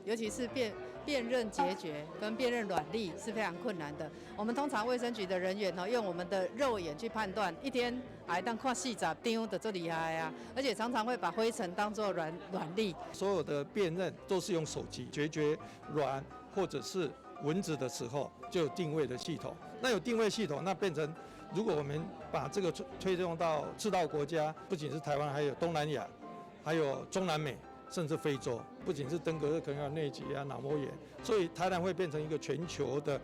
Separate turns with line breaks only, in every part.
尤其是辨認孑孓跟辨認卵粒是非常困難的。我們通常衛生局的人員用我們的肉眼去判斷，一天會當看40張就足厲害啊！而且常常會把灰塵當作卵粒。
所有的辨認都是用手機，孑孓卵或者是蚊子的時候就有定位的系統。那有定位系統，那變成如果我們把這個推動到赤道國家，不僅是台灣，還有東南亞，還有中南美，甚至非洲，不僅是登革熱，可能有瘧疾啊、腦膜炎，所以台南會變成一個全球的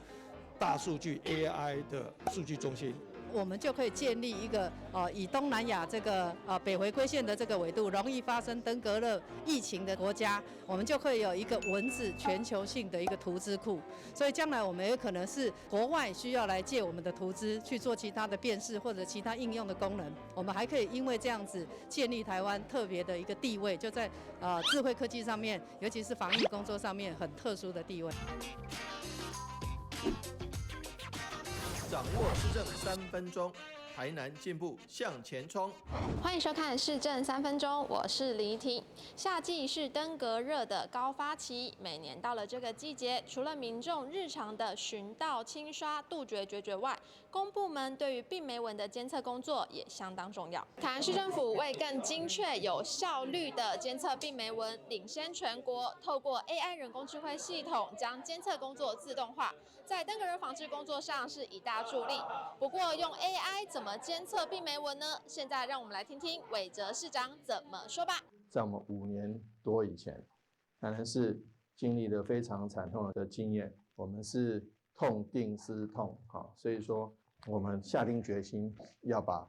大數據 AI 的數據中心。
我們就可以建立一個以東南亞這個北回歸線的這個緯度容易發生登革熱疫情的國家，我們就可以有一個蚊子全球性的一個圖資庫。所以將來我們也可能是國外需要來借我們的圖資去做其他的辨識或者其他應用的功能，我們還可以因為這樣子建立台灣特別的一個地位，就在智慧科技上面，尤其是防疫工作上面很特殊的地位。
掌握市政3分鐘，台南進步向前衝。
歡迎收看市政三分鐘，我是李婷。夏季是登革熱的高發期，每年到了這個季節，除了民眾日常的巡道清刷、杜絕孑孓外，公部門對於病媒蚊的監測工作也相當重要。台南市政府為更精確、有效率的監測病媒蚊，領先全國，透過 AI 人工智慧系統，將監測工作自動化，在登革熱防治工作上是一大助力。不過，用 AI 怎麼監測病媒蚊呢？現在讓我們來聽聽韋哲市長怎麼說吧。
在我們5年多以前，台南市經歷了非常慘痛的經驗，我們是痛定思痛，所以說我們下定決心要把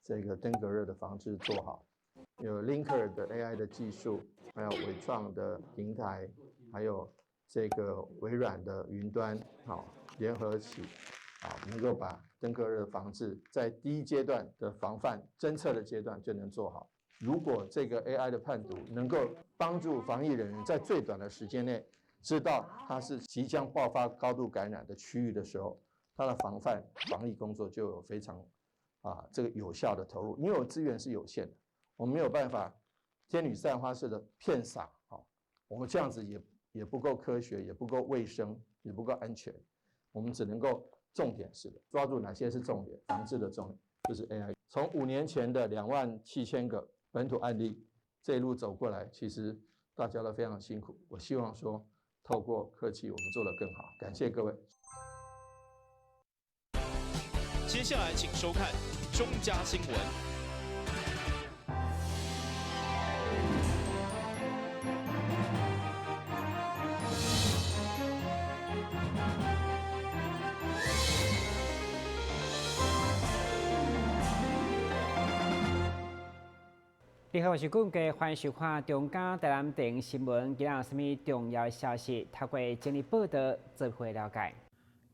這個登革熱的防治做好。有 Linker 的 AI 的技術，還有緯創的平台，還有這個微軟的雲端，好，聯合起，能夠把登革熱防治在第一階段的防範偵測的階段就能做好。如果這個 AI 的判讀能夠幫助防疫人員在最短的時間內知道它是即將爆發高度感染的區域的時候，它的防範防疫工作就有非常這個有效的投入。因為我資源是有限的，我們沒有辦法天女散花式的遍灑，我們這樣子也不夠科學，也不夠衛生，也不夠安全，我們只能夠重點式的抓住哪些是重點，防治的重點就是 AI。從5年前的2.7萬個本土案例，這一路走過來，其實大家都非常辛苦。我希望說，透過科技，我們做得更好。感謝各位。
接下來請收看中嘉新聞。
你好，我是顧家，歡迎收看中嘉台南電新聞。今仔有啥物重要消息？透過整理報道，做伙了解。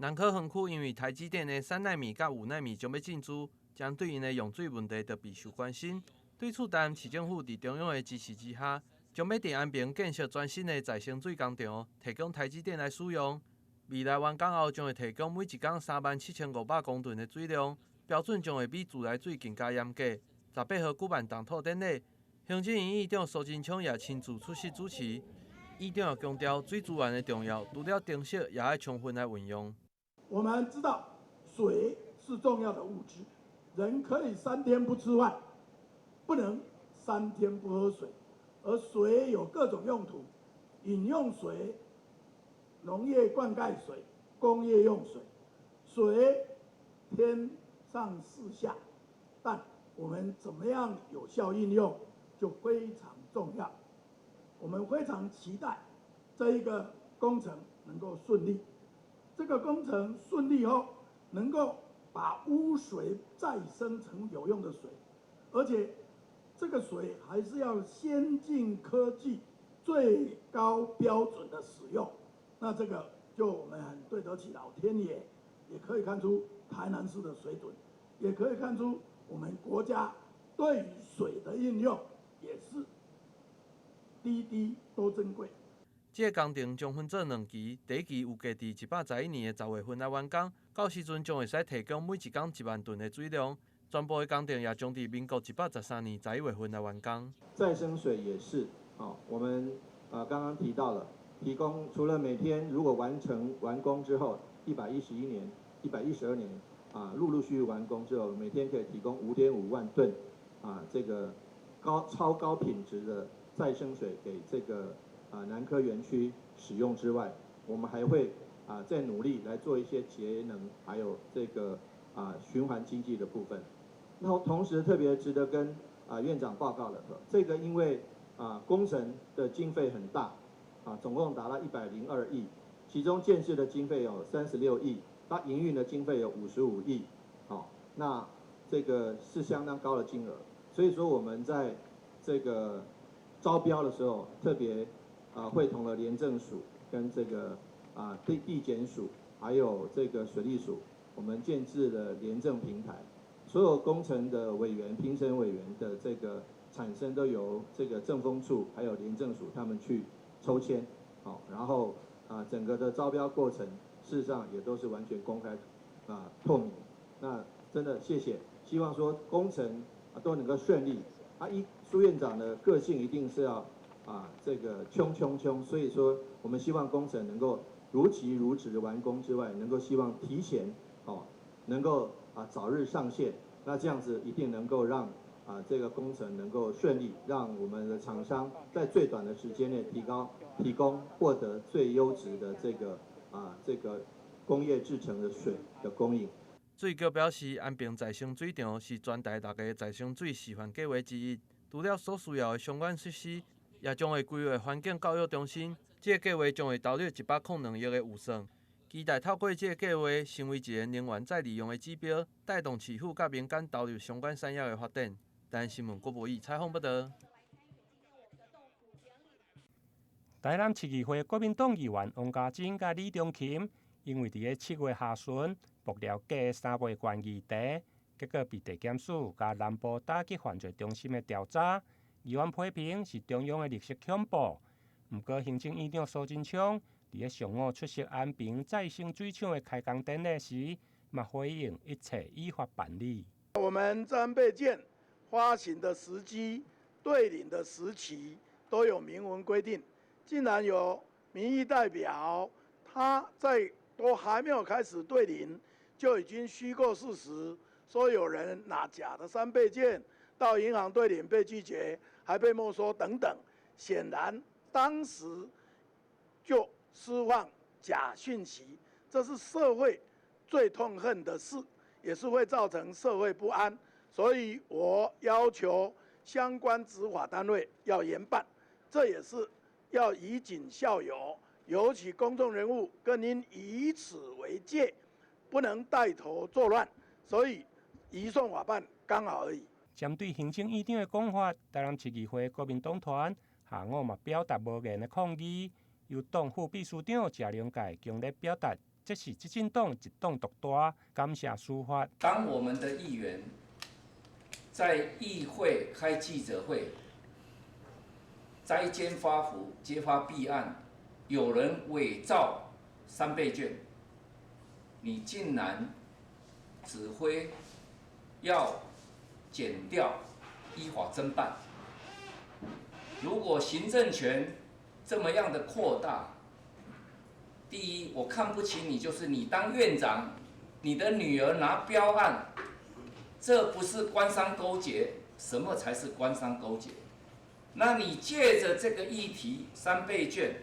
南科園區因為台積電的3奈米佮5奈米將欲進駐，針對𪜶的用水問題特別受關心。對此，台南市政府佇中央的支持之下，將欲佇安平建設全新的再生水工廠，提供台積電來使用。未來完工後，將會提供每一工37,500公噸的水量，標準將會比自來水更加嚴格。18號舉辦動土典禮，行政院院長蘇貞昌也親自出席主持。院長也強調水資源的重要，除了珍惜，也愛充分來運用。
我們知道水是重要的物質，人可以3天不吃飯，不能3天不喝水。而水有各種用途，飲用水、農業灌溉水、工業用水。水天上賜下，但我們怎麼樣有效應用就非常重要。我們非常期待這一個工程能夠順利。這個工程順利後，能夠把污水再生成有用的水，而且這個水還是要先進科技、最高標準的使用。那這個就我們很對得起老天爺，也可以看出台南市的水準，也可以看出我們國家對於水的應用也是滴滴都珍貴。
這個工程將分做兩期，第一期預計佇111年的10月份來完工，到時陣將會使提供每一工1萬噸的水量。全部的工程也將佇民國113年11月份來完工。
再生水也是，我們剛剛提到了，提供，除了每天如果完成完工之後，111年、112年啊，陸陸續續完工之後，每天可以提供5.5萬噸啊，這個超高品質的再生水給這個啊南科園區使用之外，我們還會啊再努力來做一些節能，還有這個啊循環經濟的部分。那同時特別值得跟啊院長報告的，這個因為啊工程的經費很大，啊總共達到102億，其中建設的經費有36億，那營運的經費有55億，好，那這個是相當高的金額，所以說我們在這個招標的時候，特別啊會同了廉政署跟這個啊地檢署，還有這個水利署，我們建置了廉政平台，所有工程的委員、評審委員的這個產生都由這個政風處還有廉政署他們去抽籤，好，然後啊整個的招標過程，事實上也都是完全公開啊透明。那真的謝謝，希望說工程啊都能夠順利。啊，一蘇院長的個性一定是要啊這個衝衝衝，所以說我們希望工程能夠如期如質完工之外，能夠希望提前哦，能夠啊早日上線。那這樣子一定能夠讓啊這個工程能夠順利，讓我們的廠商在最短的時間內提供獲得最優質的這個工業製程的水的供應。
水局表示，安平再生水廠是全台6个再生水示範計畫之一。除了所需要的相關設施，也將會規劃環境教育中心。這个計畫將會投入102億的預算，期待透過這个計畫，成為一个能源再利用的指標，帶動市府佮民間投入相關產業的發展。台南新聞郭博義採訪報導。
台南市議會國民黨議員王家珍佮李中琴，因為佇咧7月下旬爆料假三倍券議題，結果被地檢署佮南部打擊犯罪中心的調查，議員批評是中央的綠色恐怖。毋過行政院長蘇貞昌佇咧上午出席安平再生水廠的開工典禮時，嘛回應一切依法辦理。
我們三倍券發行的時機、兌領的時期都有明文規定。竟然有民意代表，他在都還沒有開始兌領，就已經虛構事實，說有人拿假的三倍券到銀行兌領被拒絕，還被沒收等等，顯然當時就釋放假訊息，這是社會最痛恨的事，也是會造成社會不安。所以我要求相關執法單位要嚴辦，這也是要以儆效尤，尤其公眾人物更應以此為戒，不能帶頭作亂。所以移送法辦剛好而已。
針對行政院長的講法，台南市議會國民黨團下午嘛表達無言的抗議，由黨副秘書長謝龍介強烈表達，這是執政黨一黨獨大，感謝司法。
當我們的議員在議會開記者會，摘奸發福，揭發弊案，有人偽造三倍券，你竟然指揮要檢調依法偵辦。如果行政權這麼樣的擴大，第一，我看不起你，就是你當院長，你的女兒拿標案，這不是官商勾結，什麼才是官商勾結？那你借着這個議題三倍券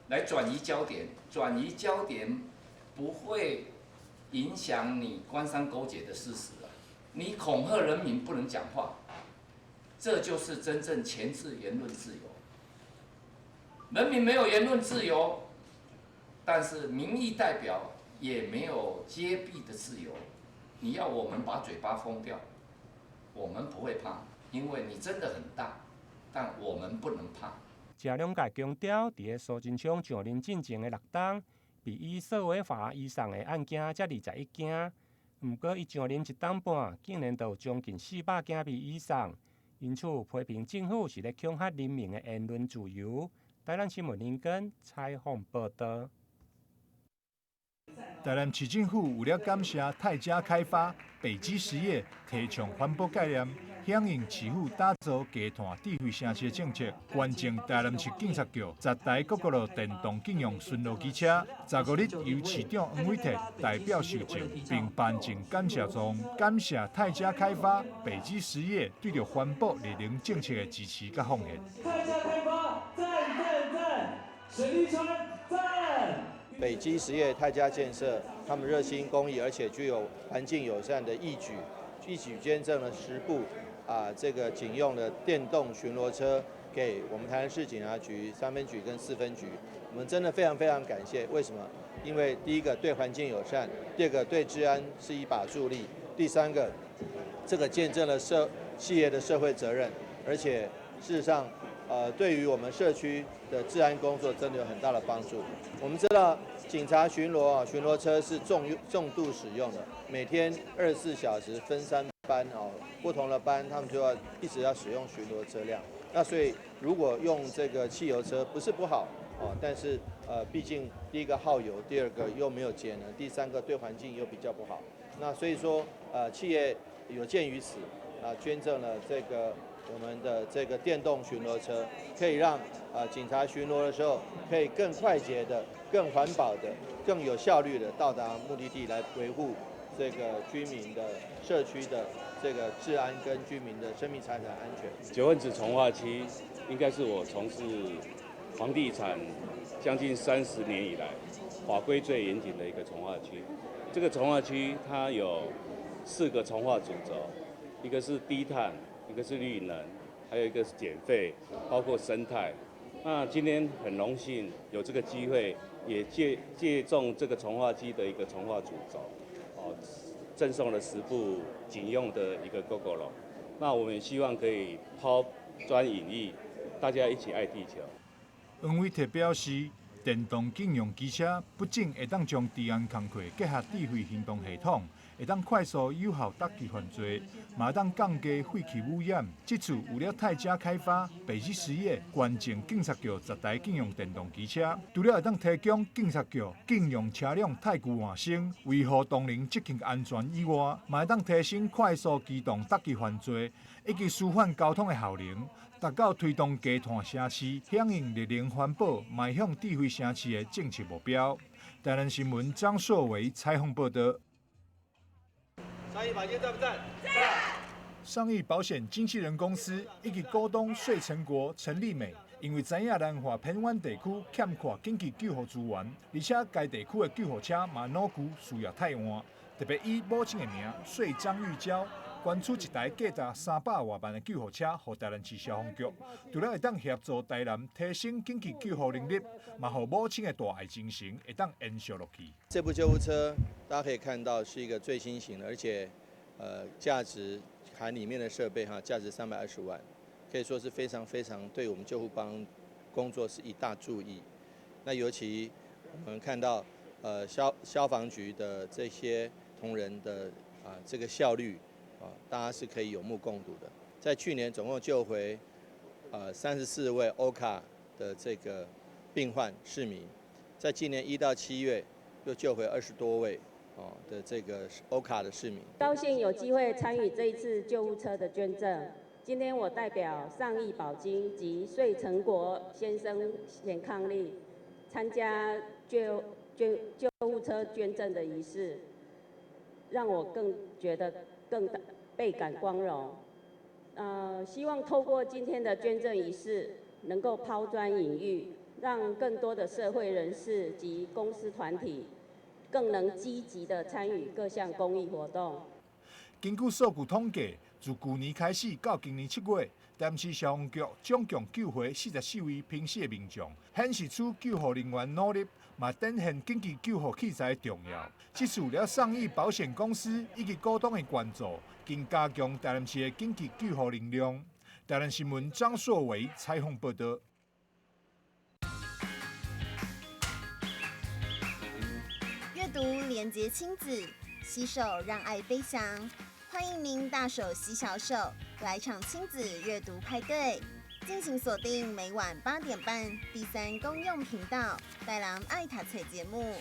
來轉移焦點，轉移焦點不會影響你官商勾結的事實啊！你恐嚇人民不能講話，這就是真正鉗制言論自由。人民沒有言論自由，但是民意代表也沒有揭弊的自由。你要我們把嘴巴封掉，我們不會怕，因為你真的很大。但我們不能怕。
謝龍介強調，佇咧蘇貞昌上任進前的6冬，被以社會法移送的案件才21件，毋過伊上任1冬半，竟然就有將近400件被移送，因此批評政府是咧恐嚇人民的言論自由。台南新聞林根採訪報導。
台南市政府為了感謝泰嘉開發、北基實業提倡環保概念，響應市府打造低碳智慧城市的政策，捐贈台南市警察局10台 Gogoro 電動警用巡邏機車。15日由市長黃偉哲代表受贈，並頒贈感謝狀，感謝泰嘉開發、北基實業對著環保綠能政策的支持佮奉獻。
泰嘉開發讚讚讚，沈立川讚。
北基實業、泰嘉建設，他們熱心公益，而且具有環境友善的義舉，一舉捐贈了10部這個警用的電動巡邏車給我們台南市警察局3分局跟4分局。我們真的非常非常感謝。為什麼？因為第一個對環境友善，第二個對治安是一把助力，第三個，這個見證了企業的社會責任，而且事實上，對於我們社區的治安工作真的有很大的幫助。我們知道警察巡邏啊，巡邏車是重度使用的，每天24小時分3班哦，不同的班他們就要一直要使用巡邏車輛。那所以如果用這個汽油車不是不好哦，但是畢竟第一個耗油，第二個又沒有節能，第三個對環境又比較不好。那所以說企業有鑑於此啊，捐贈了這個我們的這個電動巡邏車，可以讓警察巡邏的時候，可以更快捷的、更環保的、更有效率的到達目的地，來維護這個居民的社區的這個治安跟居民的生命財產安全。
九份子重劃區應該是我從事房地產將近30年以來，法規最嚴謹的一個重劃區。這個重劃區它有四個重劃主軸，一個是低碳，一個是綠能，還有一個是減廢，包括生態。那今天很榮幸有這個機會，也借重這個重劃區的一個重劃主軸，哦，贈送了10部警用的一個 Gogoro。那我們也希望可以拋磚引玉，大家一起愛地球。
黃偉哲表示，電動警用機車不僅會當將治安工課結合智慧行動系統，會當快速有效打擊犯罪，嘛會當降低廢氣污染。這次有了泰嘉開發、北基實業捐贈警察局10台警用電動機車，除了會當提供警察局警用車輛汰舊換新、維護同仁執勤安全以外，嘛會當提升快速機動打擊犯罪以及紓緩交通的效能，達到推動低碳城市、響應綠能環保、邁向智慧城市的政策目標。台南新聞張碩維採訪報道。
上億保險在不在？
在。
上億保險經紀人公司以及股東穗成國陳麗美，因為知影南華偏遠地區欠缺緊急救護資源，而且該地區的救護車嘛老舊，需要汰換，特別以母親的名穗張玉嬌捐出一台價值300外萬的救護車，予台南市消防局，除了會當協助台南提升緊急救護能力，嘛予母親的大愛精神會當延續落去。
這部救護車大家可以看到是一個最新型的，而且，價值含裡面的設備哈，價值320萬，可以說是非常非常對我們救護幫工作是一大助益。那尤其我們看到，消防局的這些同仁的這個效率啊，大家是可以有目共睹的。在去年總共救回，34位歐卡的這個病患市民，在今年1到7月又救回20多位哦的這個歐卡的市民。
高興有機會參與這一次救護車的捐贈。今天我代表上億保金及穗成國先生冼抗力參加救護車捐贈的儀式，讓我更覺得更倍感光榮。希望透過今天的捐贈儀式，能夠拋磚引玉，讓更多的社會人士及公司團體更能積極的參與各項公益活動。
根據數據統計，自舊年開始到今年7月，台南市消防局總共救回44位瀕死的民眾，顯示出救護人員努力，嘛展現緊急救護器材的重要。這次了上億保險公司以及股東的捐助，更加強台南市的緊急救護能量。台南新聞張碩維採訪報道。
閱讀連結親子，攜手讓愛飛翔。歡迎您大手攜小手，來場親子閱讀派對。敬請鎖定每晚8點半第三公用頻道《帶人愛讀冊》節目。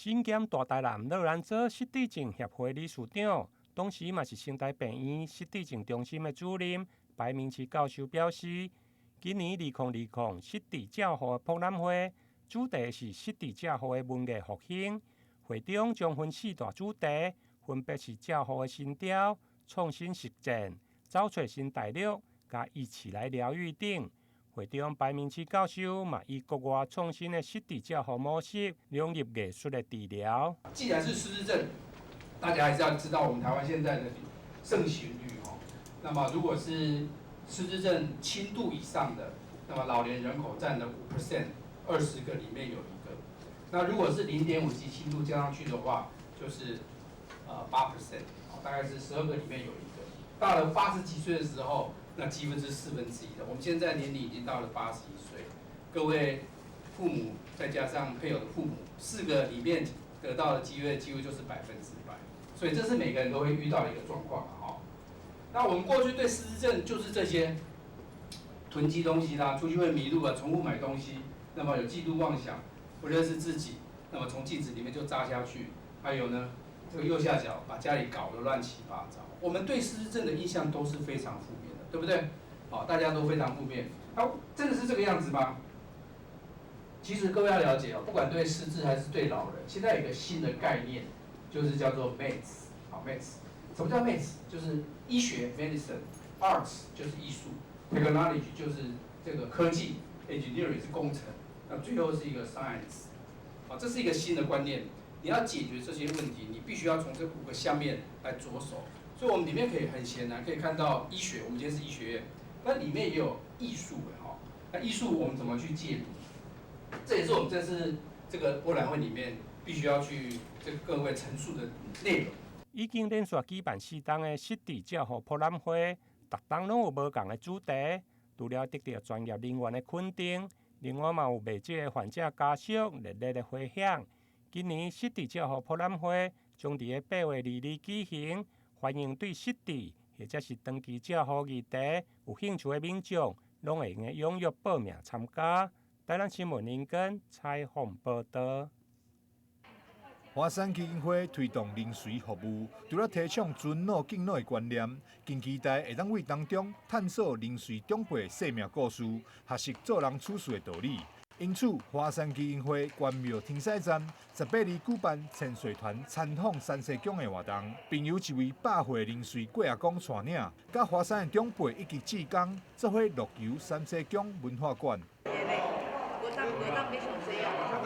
身兼大台南乐安岛失智症协会理事长，同时嘛是成大病院失智症中心的主任白明奇教授表示，今年2020失智照护博览会主题是失智照护的文艺复兴，会中将分四大主题，分别是照护的新招、创新实践、找揣新大陆、佮一起来疗愈等。会中白明奇教授嘛以国外创新的失智照护模式，融入艺术的治疗。
既然是失智症，大家还是要知道我们台湾现在的盛行率哦。那么如果是失智症轻度以上的，那么老年人口占了5%，20个里面有一个。那如果是0.5级轻度加上去的话，就是8%，大概是12个里面有一个。到了80几岁的时候，那几乎是1/4的。我们现在年龄已经到了81岁，各位父母再加上配偶的父母，四个里面得到的机会几乎就是100%，所以这是每个人都会遇到的一个状况哈。那我们过去对失智症就是这些囤积东西啦，出去会迷路啊，重复买东西，那么有嫉妒妄想，不认识自己，那么从镜子里面就扎下去，还有呢，这个右下角把家里搞得乱七八糟。我们对失智症的印象都是非常负面的，对不对？好，大家都非常负面。啊，真的是这个样子吗？其实各位要了解哦，不管对失智还是对老人，现在有一个新的概念，就是叫做 MADES。好，MADES，什么叫 MADES？就是医学 medicine，arts 就是艺术，technology 就是这个科技，engineering 是工程，那最后是一个 science。好，这是一个新的观念。你要解决这些问题，你必须要从这五个下面来着手。所以，我们里面可以很显然可以看到医学，我们今天是医学院，但里面也有艺术的哈。那艺术我们怎么去介入？这也是我们这次这个博览会里面必须要去这各位陈述的内容。
已经连续举办四冬的失智照护博览会，逐冬攏有无仝的主题。除了得到专业人员的肯定，另外嘛有袂少的患者家属热烈的回响。今年失智照护博览会将伫咧8月22举行，欢迎对失智或者是长期照护议题有兴趣的民众，攏会用得踴跃报名参加。台南新闻林根采访报道。
华山基金会推动灵随服务，除了提倡尊老敬老的观念，更期待会当为当中探索灵随长辈生命故事，学习做人处事的道理。因此，华山基金会关庙天使站18日举办千岁团参访山西宫的活动，并由一位100岁灵随过阿公带领，佮华山的长辈以及志工做伙乐游山西宫文化馆。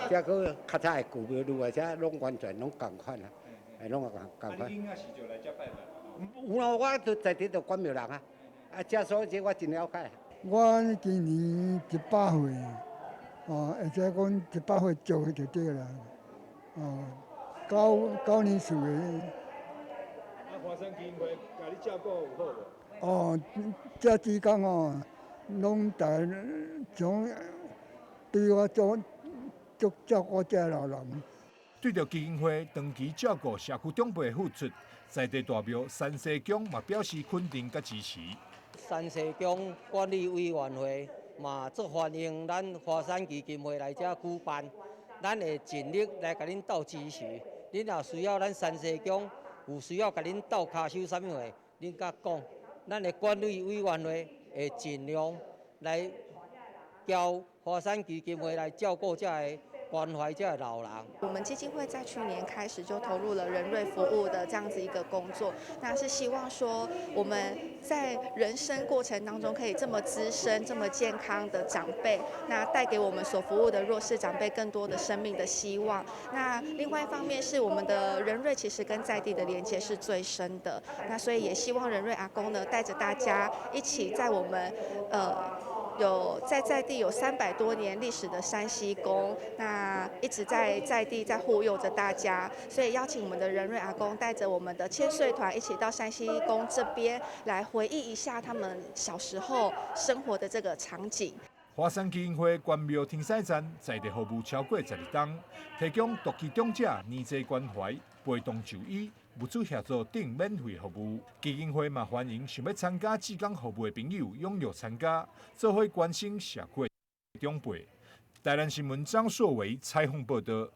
这个较早的旧庙女啊，这拢完全拢仝款啊，哎，拢仝仝款。
你囡仔时就来遮拜拜？
有啊，我都在佇就关庙人啊，啊，这所在我真了解。
我今年100岁，哦，会使讲100岁做就对啦，哦，九九年出的。
啊，华山基金会共你照顾有好无？
哦，这志工哦，攏逐种对我做足照顾这老人。
对著基金会长期照顾社区长辈的付出，在地大庙山西宫嘛表示肯定佮支持。
山西宫管理委员会嘛足欢迎咱华山基金会来遮举办，咱会尽力来共恁斗支持。恁若需要咱山西宫有需要共恁斗跤手啥物货，恁佮讲，咱的管理委员会会尽量来交华山基金会来照顾遮个关怀遮个老人。
我们基金会在去年开始就投入了人瑞服务的这样子一个工作，那是希望说我们在人生过程当中可以这么资深、这么健康的长辈，那带给我们所服务的弱势长辈更多的生命的希望。那另外一方面是我们的人瑞其实跟在地的连接是最深的，那所以也希望人瑞阿公呢带着大家一起在我们有在在地有300多年历史的山西宫，那一直在在地在护佑着大家，所以邀请我们的仁瑞阿公带着我们的千岁团一起到山西宫这边来回忆一下他们小时候生活的这个场景。
华山基金会关庙天使站在地服务超过12冬，提供独居长者年节关怀、陪同就医、物资协助等免费服务。基金会嘛欢迎想欲参加志工服务的朋友踊跃参加，做伙关心社区长辈。台南新闻张硕维采访报道。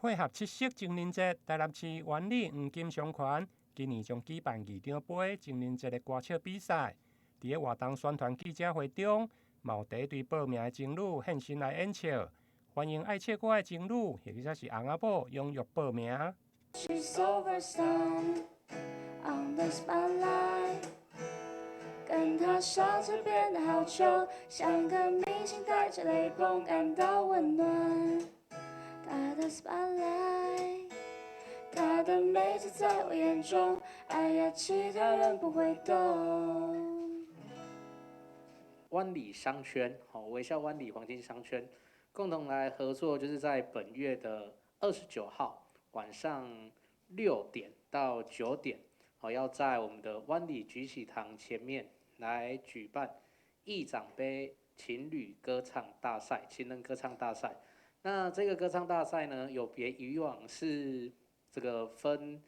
配合七夕情人節，台南市灣里黃金商圈今年將舉辦議長盃情人節的歌唱比賽。佇个活動宣傳記者會中，嘛有第一對報名的情侶現身來演唱，歡迎愛唱歌的情侶或者是翁仔某踴躍報名。
She's overstand on the spotlight，跟她上次變得好醜，像個明星帶著淚蓬，感到溫暖。她的 spotlight，她的美就在我眼中，哎呀，其他人不會懂。
灣里商圈，好，微笑灣里黃金商圈，共同來合作，就是在本月的29號晚上6點到9點，好，要在我們的灣里舉喜堂前面來舉辦議長盃情侶歌唱大賽、情人歌唱大賽。那這個歌唱大賽呢，有別以往是這個分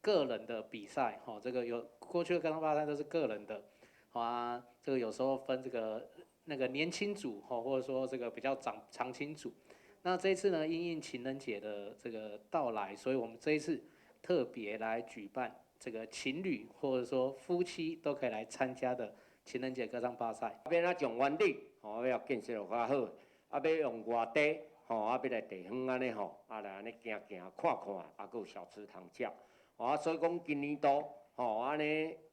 個人的比賽，吼，這個有過去的歌唱大賽都是個人的，好啊，這個有時候分這個那個年輕組，吼，或者說這個比較長長青組。那這一次呢，因應情人節的這個到來，所以我們這一次特別來舉辦這個情侶或者說夫妻都可以來參加的情人節歌唱大賽。
欲按怎將灣里，吼，欲建設較好，啊，欲用外地，吼，啊，欲來地方按呢吼，啊來按呢行行看看，啊，閣有小吃通食，啊，所以講今年度，吼，按呢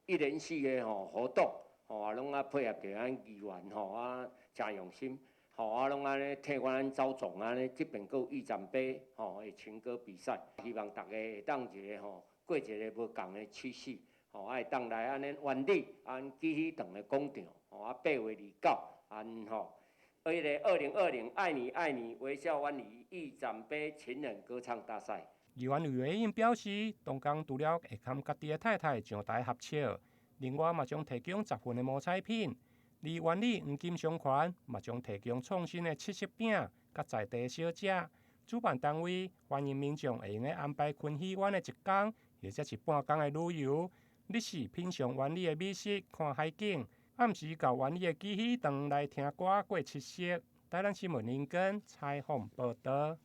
一連四个吼活動，吼，啊，攏啊配合著咱議員吼，啊，誠用心，吼，啊，攏按呢替阮走總按呢，這邊閣有議長盃吼的情歌比賽，希望大家會當一个吼過一个無仝的七夕，吼，啊會當來按呢灣里，按舉喜堂的廣場，吼，啊8月29，按吼。迄个2020愛你愛你微笑灣里議長盃情人歌唱大賽。
議員呂偉英表示，當工除了會佮家己的太太上台合唱，另外嘛將提供10份的摸彩品。而灣里黃金商圈嘛將提供創新的七夕餅佮在地小食。主辦單位歡迎民眾會用得安排昆戲灣的一工，或者是半工的旅遊，日時品嘗灣里的美食，看海景。暗時到灣里的舉喜堂來聽歌過七夕。台南新聞林根採訪報導。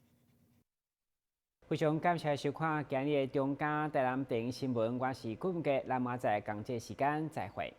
非常感謝收看今日的中嘉台南電視新聞，我是顧文傑，咱明仔載仝這時間再會。